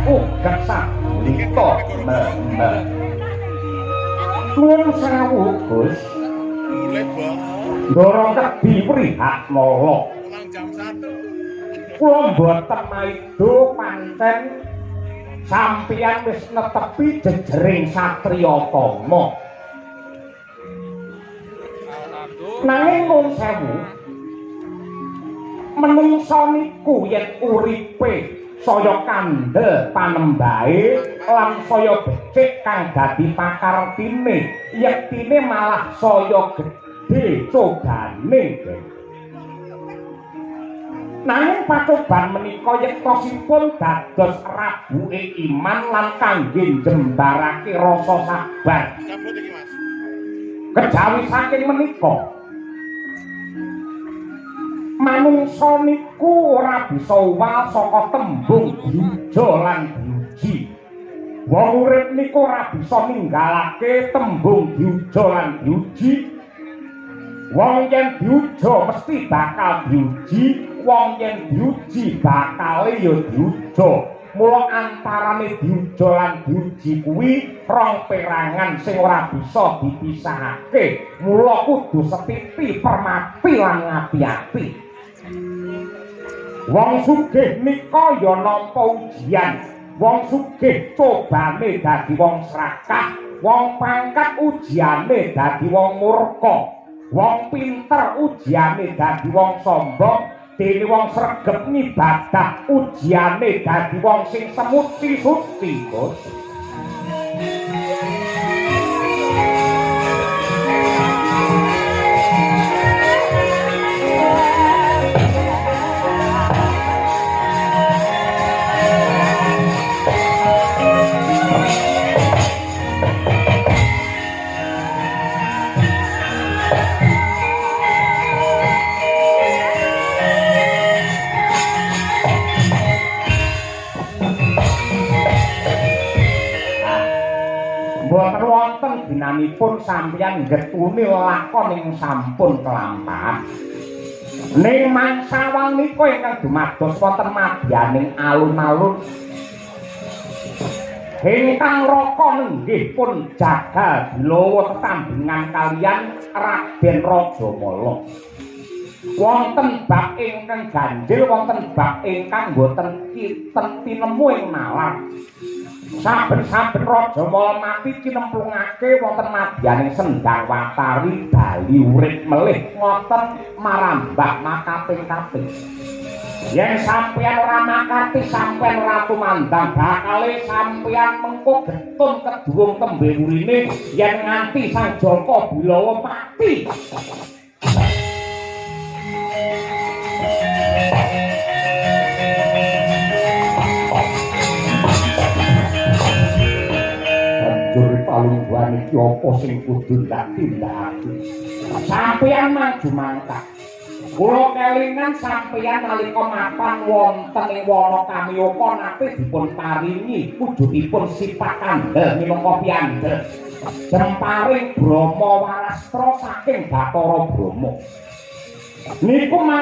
uga sablita mbak. Nuwun sewu, Gus. Ndara kedhi Wrihatmala. Pulang jam 1. Kula mboten maido pancen sampeyan wis netepi jejering satriya tama. Nanging nuwun sewu, menungsa niku yen uripe saya kandel panembahe lan saya becik kang dadi pakartine, yektine malah saya gedhe cobane. Nanging pacoban menika yektosipun dados rabuke iman lan kangge njembarake rasa sabar. Kejawi saking menika, manungsa niku ora bisa uwal saka tembung diuja lan diuji. Wong urip niku ora bisa ninggalake tembung diuja lan diuji. Wong yen diuja mesti bakal diuji, wong yen diuji bakale ya diuja. Mula antarane diuja lan diuji kuwi rong perangan sing ora bisa dipisahake. Mula kudu setiti permati lan ngati-ati. Wong sugih nika ya nampa ujian. Wong sugih cobane dadi wong srakah, wong pangkat ujiane dadi wong murka, wong pinter ujiane dadi wong sombong, dene wong sregep ngibadah ujiane dadi wong sing semuti-suci, Gus. Mboten wonten ginanipun sampeyan ngetuni lakon ing sampun kelampahan. Ning mangsa nika ingkang dumados wonten madyaning alun-alun ingkang raka nenggih pun jagal bilawa tetambingan kaliyan Raden Rajamala. Wonten bab ingkang ganjil, wonten bab ingkang boten tinemu ing nalar. Saben-saben Rajamala mati cinemplungake wonten madyaning Sendang Watari bali urip melih ngoten marambah makaping-kaping. Yen sampeyan ora makati, sampeyan ora tumandang, bakale sampeyan mengko getun keduwung tembe urine yen nganti Sang Jaka Bilawa mati. Palungguhan iki apa sing kudu ndak tindakake? Sampeyan maju mangkat. Kula kelingan sampeyan nalika mapan wonten ing wana Kamiyaka nate dipun paringi wujudipun sifat kandel minangka piyandel. Jemparing Brahma Warastra saking Bathara Brahma. Niku